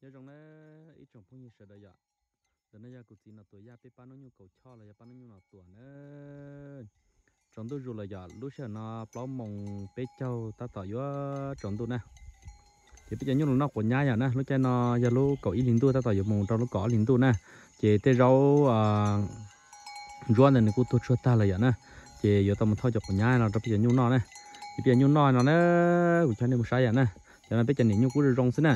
Nyob zoo na ib tsoom phooj ywg sawv daws yom. Ntawm no yog kuv txiv Nom Tuam Yaj peb pab hnub nyoog kaum choj los yog pab hnub nyoog Nom Tuam na. Tsaus ntuj zus lawm yom, lub sij hawm no plaub moos peb caug tab tom yuav tsaus ntuj na. Ces peb cov nyuj los noj quav nyab yom na, lub caij no yog lub kaum ib hlis ntuj tab tom yuav mus rau lub kaum ob hlis ntuj na. Ces tej zaub ntsuab ntawd nws kuj tuag tshuaj tag lawm yom na. Ces yuav tau mus thauj cov quav nyab no rau peb cov nyuj noj na. Ces peb cov nyuj noj no na, kuv coj nej mus saib yom na. Cov no peb cov niam nyuj kuj zoo zoo xwb na.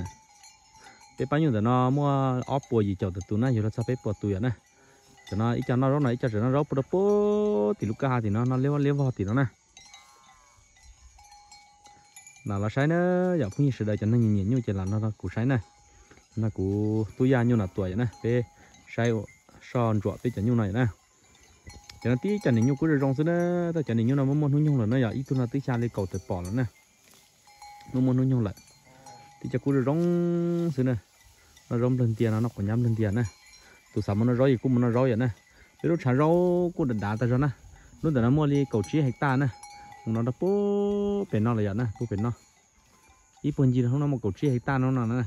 Peb pab nyuj ntawm no muaj ob puas yim caum tawm tus na, yuav luag txog peb puas tus yom na. Cov no ib co noj zaub no, ib co tseem noj zaub puag rau puag tim lub kwj ha tim no, noj liab vog liab vog tim no na. Lam los saib na, yom phooj ywg sawv daws cov neeg nyiam nyuj ces lam no kuv saib na. No kuv tub Yaj nyuj Nom Tuam yom na, peb saib soj ntsuam peb cov nyuj no yom na. Cov no tib co niam nyuj kuj zoo zoo xwb na, tab cov niam nyuj no muaj muaj hnub nyoog lawm na yom, ib tug no twb xya li kaum tawm pom lawm na. Muaj muaj hnub nyoog lawm, tib co kuj zoo zoo xwb na. Noj zaub nplawg ntia no, noj quav nyab nplawg ntia na. Tus xav mus noj zaub ces kuj mus noj zaub yom na. Peb lub tshav zaub kuj dav dav tag zog na. Lub ntawm no muaj li kaum tsib hais taj na, mus no rau puag pem no lawm yom na, puag pem no. Ib puag ncig hnub no muaj kaum tsib hais taj no no na.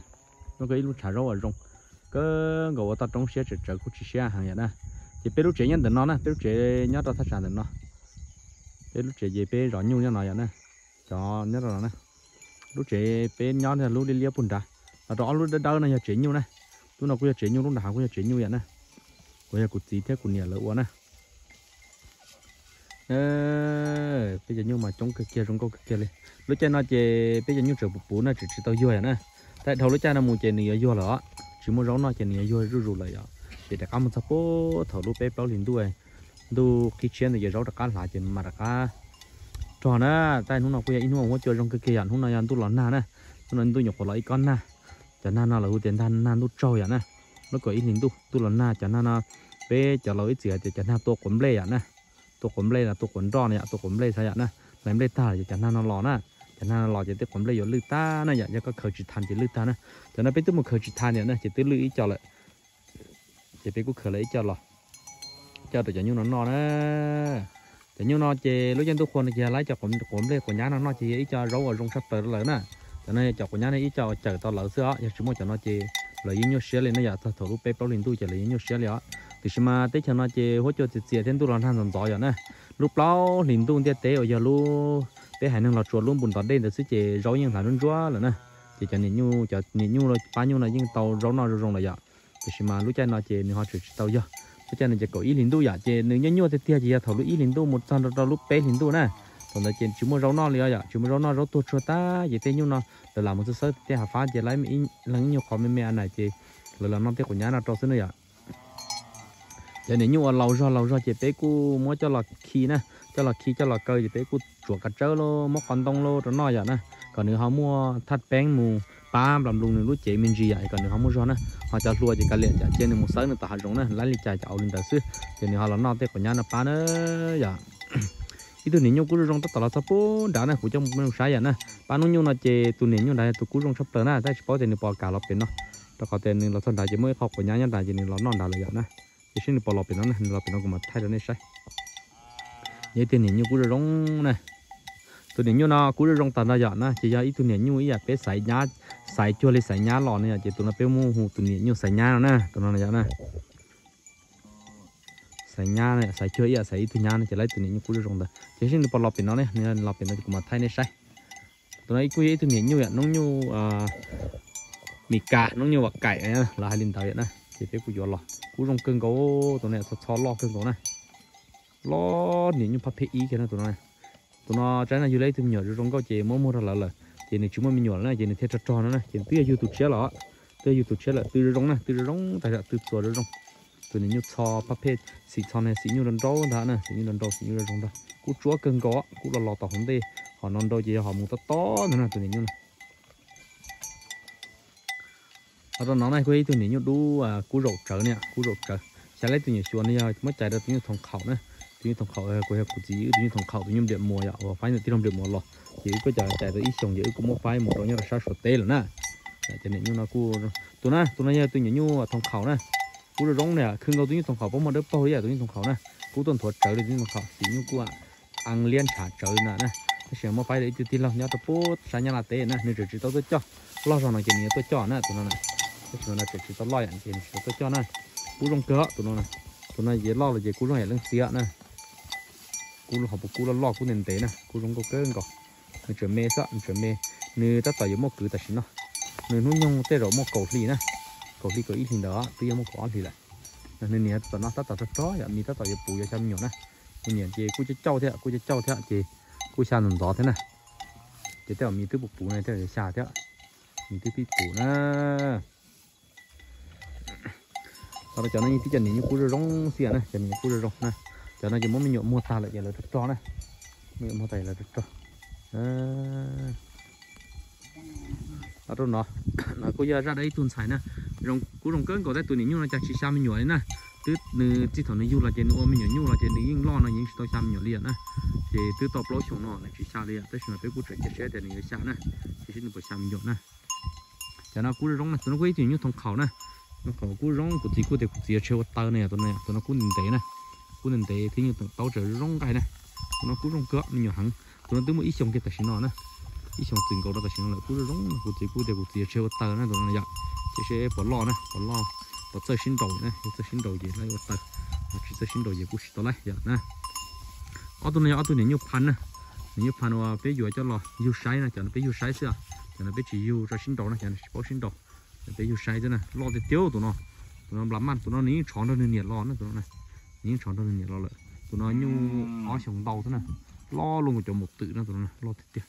Muaj koj ib lub tshav zaub uas zoo kawg nkaus, ua toj roob siab tsawv tsawv kuj tsis siab heev yom na. Ces peb lub tsev nyob ntawm no na, peb lub tsev nyob rau thaj tsam ntawm no. Peb lub tsev ces peb zov nyuj nyob no yom na. Cov nyob rau no na. Lub tsev peb nyob lub liab liab puag nrad, los rau ob lub dawb dawb no yog tsev nyuj na. Lub no kuj yog tsev nyuj, lub nram hav kuj yog tsev nyuj yom na. Kuv yog kuv txiv thiab kuv niam lawv ua na. Peb cov nyuj mas coob kawg kiag, zoo nkauj kawg kiag li. Lub caij no ces peb cov nyuj tseem puv puv na, tseem tsis tau yuag yom na. Tab dhau lub caij no mus ces nws yuav yuag lawm os. Tsis muaj zaub noj ces nws yuav yuag zuj zus lawm yom. Ces rov qab mus txog puag thaum lub peb plaub hlis ntuj, ntuj qhib tshiab ntawd ces zaub rov qab hlav ces mam rov qab rog na. Tab hnub no kuj yog ib hnub huab cua zoo kawg kiag yom, hnub no yog ntuj los nag na. Hnub no ntuj nyuam qhuav los ib kob nag. Cov nag no lawv hu tias nag ntuj tsaug yom na. Lub kaum ib hlis ntuj, ntuj los nag, cov nag no peb cov laus ib txwm hais tias cov nag tua quav nplej yom na. Tua quav nplej los tua quav nroj no yom, tua quav nplej xav yom na. Hlais nplej tag lawm ces cov nag no los na. Cov nag no los ces tej quav nplej yuav lwj tag na yom, yog koj khaws tsis tag ces lwj tag na. Cov no peb twb mus khaws tsis tag yom na, ces twb lwj ib co lawm. Ces peb kuj khaws lawm ib co los coj rau cov nyuj no noj na. Cov nyuj no ces lub caij ntuj qhua no ces yog lawv cov quav nplej quav nyab no noj ces yog ib co zaub uas zoo tshaj plaws rau lawv na. Cov no yog cov quav nyab no ib co uas cawm tau lawv xwb os, yog tsis muaj cov no ces lawv yeej nyuaj siab li na yom, txog thaum lub peb plaub hlis ntuj ces lawv yeej nyuaj siab li os. Tiam sis mas teb chaws no ces huab cua txias txias thiab ntuj los nag ntxov ntxov yom na. Lub plaub hlis ntuj ntiaj teb uas yog lub peb haiv neeg Los Tsuas lub npus ntov dej ntawd xwb ces zaub yeej hlav ntsuab ntsuab lawm na. Ces cov niam nyuj, cov niam nyuj pab nyuj no yeej tau zaub noj zoo zoo lawm yom. Tiam sis mas lub caij no ces nws ho tseem tsis tau yog. Lub caij no ces kaum ib hlis ntuj yom, ces nws nyuaj nyuaj tiag tiag ces yog thaum lub ib hlis ntuj mus txog rau rau lub peb hlis ntuj na. Thaum ntawd ces tsis muaj zaub noj li os yom, tsis muaj zaub noj, zaub tuag tshuaj tag ces tej nyuj no lawv lam mus txawb txawb tej hav fab ces lawv ib leeg ib nyuag qhov me me a na ces lawv los noj tej quav nyab no rau xwb na yom. Cov niam nyuj uas laus zog laus zog ces peb kuj muab coj los khi na, coj los khi coj los kaw ces peb kuj tsuav kav tsawb los muab qos ntoo los rau noj yom na, kom nws ho muaj thaj peeb mus pab nplas nploos nws lub cev me ntsis yom, kom nws ho muaj zog na. Ho cov hluas ces kav liam, cia nws mus xawb nws tom hav zoov na, laib li cas ces ua li ntawd xwb, ces nws ho los noj tej quav nyab no pab na yom. Ib tug niam nyuj kuj zoo zoo tab tom los txog puag nrad na, kuv coj mus saib yom na. Pab hnub nyoog no ces tus niam nyuj nrad yog tus kuj zoo tshaj plaws na, tab sis tsis paub tias nws puas kam los pem no, rau qhov tias nws los txog nrad ces muaj ib qho quav nyab nyob nrad ces nws los noj nrad lawm yom na. Ces seb nws puas los pem no na, nws los pem no kuv mam thaij rau nej saib. Yog ib tug niam nyuj kuj zoo zoo na. Tus niam nyuj no kuj zoo zoo tas nrho yom na, ces yog ib tug niam nyuj ib yam peb xaiv nyab, xaiv cuag li xaiv nyab los ne yom, ces tus no peb muab hu tus niam nyuj xaiv nyab no na, tus no yom na. Xaiv nyab, xaiv cuag ib yam xaiv ib tug nyab no ces lawv tus niam nyuj kuj zoo zoo ntawd. Ces seb nws puas los pem no ne, nws los pem no ces kuv mam thaij nej saib. Tus no kuj yog ib tug niam nyuj yom, noob nyuj Mis Kas, noob nyuj Vam Kaim los hais li ntawd yom na. Ces peb kuj yuav los kuj zoo kawg nkaus, tus no txho txho loj kawg nkaus na. Loj niam nyuj phaj phem ib kiag na tus no. Tus no tsaib no yug lawm ib tug me nyuam zoo zoo nkauj ces muab muag rau lawv lawm, ces nws tsis muaj me nyuam lawm na, ces nws thiaj rog rog no na, ces twb yog yug tus tshiab los, twb yog yug tus tshiab lawm, tw zoo zoo na, tw zoo zoo tas zam tw txuas zoo zoo. Tus niam nyuj txho phaj phem, xim txho ne, xim nyuj nrau nrau ntag na, xim nyuj nrau nrau, xim nyuj zoo zoo ntag, kuj tsuab kawg nkaus, kuj los los tom hauv ntej, ho no nrau ces yog ho mus tob tob ntag na tus niam nyuj no. Ho rau no ne kuj yog ib tug niam nyuj dub kub zaum tsawv ne, kub zaum tsawv. Xyov lawv tus nyuam xyuas no yog muab cais rau tus nyuj thoom qhaum na. Tus nyuj thoom qhaum kuj yog kuv txiv wb tus nyuj thoom qhaum, tus nyuj npliam muas yom, uas faib ntawm tij laug npliam muas los, ces wb kuj cais cais tau ib xyoos ces wb kuj muab faib mus rau nyob rau sab Suav teb lawm na. Ces niam nyuj no kuj, tus na, tus no yog tus niam nyuj thoom qhaum na. Kuj zoo zoo na, khwv nkaus tus nyuj thoom qhaum, pob muag dawb paug li yam tus nyuj thoom qhaum na. Kub tuaj nthuav tsawv li tus nyuj thoom qhaum, xim nyuj kuj a liab ntshav tsawv na na. Tab sis muab faib rau ib tug tij laug nyob rau puag sab Nyab Laj teb na, nws tseem tsis tau tuaj coj, loj zog no ces nws yuav tuaj coj na tus no na. Tab sis mas no tseem tsis tau loj yom, ces nws tsis tau tuaj coj na. Kub zoo kawg tus no. Tus no ces loj los ces kub zoo yam leej txiv na. Kub ho puas kub loj loj kub ntev ntev na, kub zoo nkauj kawg nkaus. Nws tseem me xwb, nws tseem me. Nws tab tom yuav muaj kwv tam sim no. Nws hnub nyoog tej zaum muaj kaum hli na, kaum hli kaum ib hlis ntawd twb yuav muaj kaum ob hlis lawm. Nws niam tab tom no tab tom rog rog yom, mis tab tom yuav puv yuav xya me nyuam na. Nws niam ces kuj cauj cauj thiab, kuj cauj cauj thiab ces kuj xya ntxov ntxov thiab na. Ces tej zaum mis twb puv puv na, tej zaum yuav xya thiab. Mis twb pib puv na. Cov no yeej tib cov niam nyuj kub zoo zoo xwb na, cov niam nyuj kub zoo zoo na. Cov no ces muab me nyuam muag tag lawm ces lawv rog rog na. Me nyuam muag tag lawv rog rog. Rau no, no kuj yog zaj dab ib tug ntxhais na. Kub zoo kawg nkaus thiab, tus niam nyuj no cas tsis xya me nyuam li na. Twb nws txij thaum nws yug los ces nws ua me nyuam nyuj los ces nws yeej loj no yeej tsis tau xya me nyuam li yom na. Ces twb tau plaub xyoos no nws tsis xya li yom, tab sis mas peb kuj tseem cia siab tias nws yuav xya na. Cia siab nws puas xya me nyuam na. Cov no kub zoo zoo na, tus no kuj ib tug niam nyuj thoo qhaum na. Thoo qhaum kub zoo, kuv txiv kuj tias kuv txiv tseg ua taw na yom, tus no, tus no kub ntev ntev na. Kub ntev ntev thiab nyuj taub tseem zoo nqaij na. Tus no kub zoo kawg, me nyuam heev. Tus no twb muaj ib xyoos kiag tam sim no na. Ib xyoos txwm nkaus rau tam sim no lawm, kub zoo zoo, kuv txiv kuj tias kuv txiv tseg ua taw na tus no yom. Ces seb puas loj na, puas loj, puas txawj sib nraus na, yog txawj sib nraus ces lawv ua taw, tsis txawj sib nraus ces kuj tsis tau laib yom na. Ob tug no yog ob tug niam nyuj phan na. Niam nyuj phan uas peb yuav coj los yug saib na, cov no peb yug saib xwb, cov no peb tsis yug tso sib nraus na, cov no tsis paub sib nraus. Peb yug saib xwb na, loj tiag tiag tus no. Tus no nplas maj, tus no nws yeej tshov nrog nws niam los na, tus no, nws yeej tshov nrog nws niam los lawm. Tus no nyuj ob xyoos ntau xwb na, loj luaj nkaus cov maum twm na, tus no loj tiag tiag.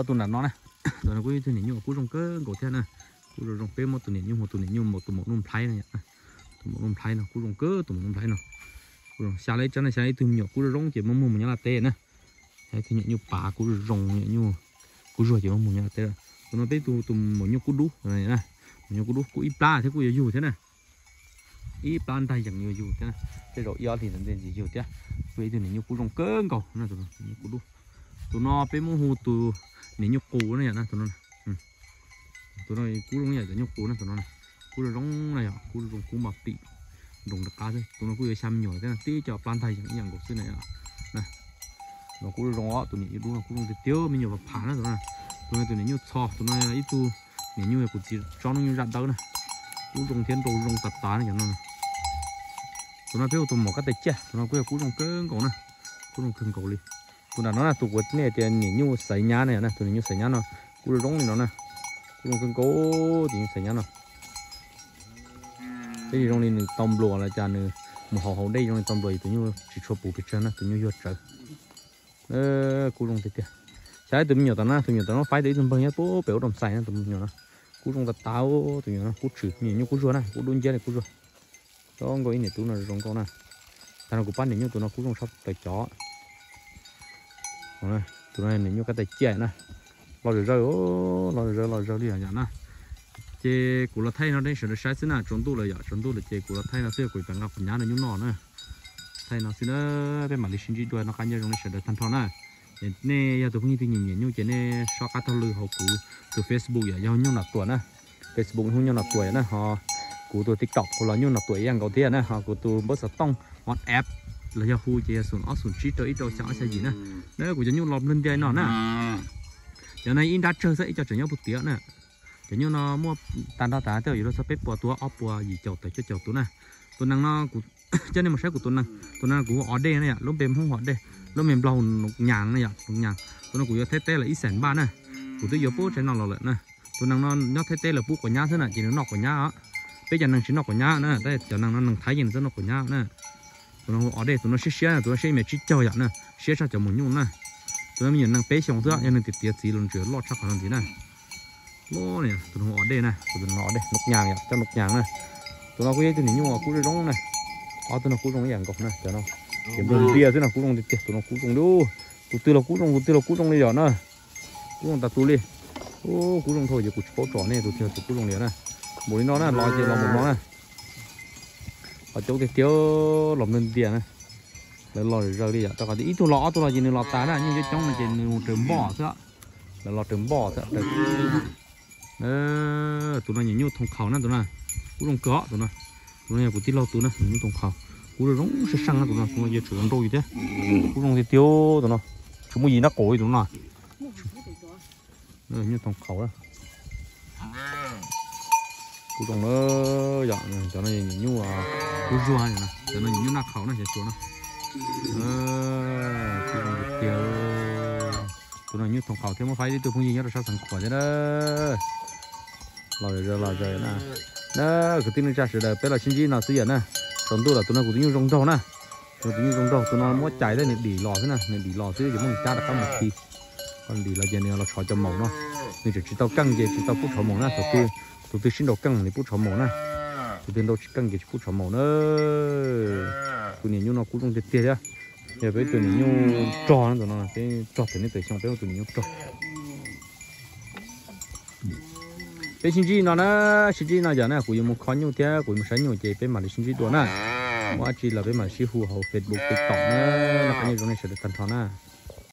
Tus nram no na, tus no kuj ib tug niam nyuj kub zoo kawg nkaus thiab na. Kub zoo zoo, peb muab tus niam nyuj hu tus niam nyuj maum, tus maum nuj nplhaib no, tus maum nuj nplhaib no kub zoo kawg, tus maum nuj nplhaib no. Kub zoo, xya lawm ib tsab na, xya ib tug me nyuam kub zoo zoo ces muab muag mus Nyab Laj teb na. Xya ib tug nyuam nyuj pav kub zoo, nyuam nyuj kub zuag ces muab muag Nyab Laj teb. Tus no peb tus, tus maum nyuj kub dub na, maum nyuj kub dub kuj ib plab thiab kuj yuav yug thiab na. Ib plab nrag yees yuav yug thiab, tej zaum ib ob hlis ntxiv yug thiab. Kuj ib tug niam nyuj kub zoo kawg nkaus na, tus no nyuj kub dub. Tus no peb muab hu tus niam nyuj qus na yom na, tus no. Tus no kub zoo yam cov nyuj qus na, tus no kub zoo zoo na yom, kub zoo zoo kub npog tim nroos rov qab xwb. Tus no kuj yuav xya me nyuam thiab, tib co plab nrag yees ib yam nkaus xwb na yom. Tus no kub zoo zoo os, tus niam nyuj dub no kub zoo tiag tiag, me nyuam phav phav na tus no. Tus no tus niam nyuj txho, tus no ib tug niam nyuj kuv txiv tsob hnub nyoog zaj dawb na. Kub zoo thiab nraug zoo tas tas na cov no. Tus no peb hu tus maum kab tais ciaj, tus no kuj yog kub zoo kawg nkaus na, kub zoo kawg nkaus li. Tus nram no na tus kuv nej tias niam nyuj xaiv nyab na yom na, tus niam nyuj xaiv nyab no kub zoo zoo li no na, kub zoo kawg nkaus tus nyuj xaiv nyab no. Tab sis zoo li nws tau npluas los cas nws mus haus haus dej zoo li tau npluas, tus nyuj tsis tshua puv pes tsawg na, tus nyuj yuag tsawv. Kub zoo tiag tiag. Xyov tus me nyuam tom no, tus me nyuam tom no faib tau ib tug npawg nyob pem ub rau xais na, tus me nyuam no kub zoo tas tas, tus me nyuam no kub tshwm, me nyuam nyuj kub zuag na, kub dub nciab li kub zuag. Zoo nkauj ib niam tub no zoo nkauj na. Tag no kuv pab niam nyuj tus no kub zoo tshaj plaws cov. Tus no niam nyuj kab tais ciaj na. Los zawg zawg, los zawg zawg, los zawg li yam na. Ces kuv los thaij no rau sawv daws saib xwb na, tsaus ntuj lawm yom, tsaus ntuj lawm ces kuv los thaij no xwb, kuv yuav nqa quav nyab rau nyuj noj na. Thaij no xwb na, peb mam li sib ntsib dua, noj qab nyob zoo nej sawv daws tag nrho na. Nej yog tus phooj ywg twg nyiam nyiam nyuj ces nej sob qab taug lw hauv kuv tus Facebook yom, yog Nyuj Nom Tuam na. Facebook hu Nyuj Nom Tuam yom na, ho kuv tus TikTok hu los Nyuj Nom Tuam ib yam nkaus thiab na, ho kuv tus npawb xov tooj WhatsApp los yog hu ces yog xoom ob xoom tsib rau ib rau xya ob xya yim na. Na kuv cov nyuj los nplawg ntias no na. Cov no ib nrab tsawg xwb, ib co tseem nyob puag tim na. Cov nyuj no muaj tag nrho tas tej zaum yuav luag txog peb puas tus, ob puas yim caum tawm cuaj caum tus na. Tus nees no kuv coj nej mus saib kuv tus nees, tus nees kuv hu o dej na yom, lub npe Hmoob hu o dej, lub npe Nplog hu nus nyas na yom, nus nyas. Tus no kuv yuav Thaib teb lawm ib xees npaj na, kuv twb yuav pub tsaib no los lawm na. Tus nees no nyob Thaib teb lawm pub quav nyab xwb na, ces nws noj quav nyab os. Peb cov nees tsis noj quav nyab na, tab cov nees no nees Thaib ces nws txawj noj quav nyab na. Tus no hu o dej, tus no siab siab na, tus no siab ib mev tsib caug yom na, siab tshaj cov mus nyuj na. Tus no me nyuam nees peb xyoos xwb, yog nws tiav tiav txiv los ntshe loj tshaj qhov no ntxiv na. Loj, tus no hu o dej na, tus no o dej nus nyas yom, coj nus nyas na. Tus no kuj yog ib tug niam nyuj kub zoo zoo na. Ob tug no kub zoo ib yam nkaus na, cov no ces nplawg ntias xwb no, kub zoo tiag tiag, tus no kub zoo li. Tus twg los kub zoo, tus twg los kub zoo li yom na. Kub zoo tas tus li. Kub zoo dhau ces kuv tsis paub tsom nej tus twg tus kub zoo li na. Npaum li no na, los ces los npaum no na. Los coob tiag tiag, los nplawg ntias na. Lawv los zawg li yom, rau qhov tias ib tug los ob tug los ces nws los tas na, nyuj coob coob no ces nws mus raws npoj xwb. Lawv los raws npoj xwb. Tus no niam nyuj thoo qhaum na, tus no kub zoo kawg tus no. Tus no yog kuv tij laug tus na, niam nyuj thoo qhaum, kub zoo zoo sab seej na tus no, tus no yog tseem nrau yus thiab. Kub zoo tiag tiag tus no, tsis muaj yim nab qaum li tus no. Nyuj thoo qhaum na. Kub zoo na, yog cov no nyuam nyuj kub zuag, cov no nyuam nyuj naj qhaus na, cov tsuas no. Kub zoo tiag tiag. Tus no nyuj thoom qhaus thiab, muab faib tib tug phooj ywg nyob rau sab Xeev Khuam thiab na. Los los na. Na, kwv tij neej tsa sawv daws, peb los sib ntsib no xwb yom na. Tsaus ntuj los tus no kuv tus nyuj zoo nraug na. Tus no tus nyuj zoo nraug, tus no muab cais thiab nws dim los xwb na, nws dim los xwb ces muab nws cab rov qab mus khi. Nws dim los ces nws los tshov cov maum no. Nws tseem tsis tau keej ces tsis tau pub tshov maum na, thaum twg, thaum twg sib nraus keej nws pub tshov maum na. Thaum twg nraus tsis keej ces tsis pub tshov maum na. Tus niam nyuj no kub zoo tiag tiag thiab. Yog peb tus niam nyuj rog no, peb rog thaum nej tawm xyoo peb ua tus niam nyuj rog. Peb sib ntsib no na, sib ntsib no yog na, kuv yuav mus kho nyuj thiab kuv yuav mus saib nyuj ces peb mam li sib ntsib dua na. Muaj dab tsi los peb mam sib hu hauv Facebook, TikTok na. Noj qab nyob zoo nej sawv daws tag nrho na.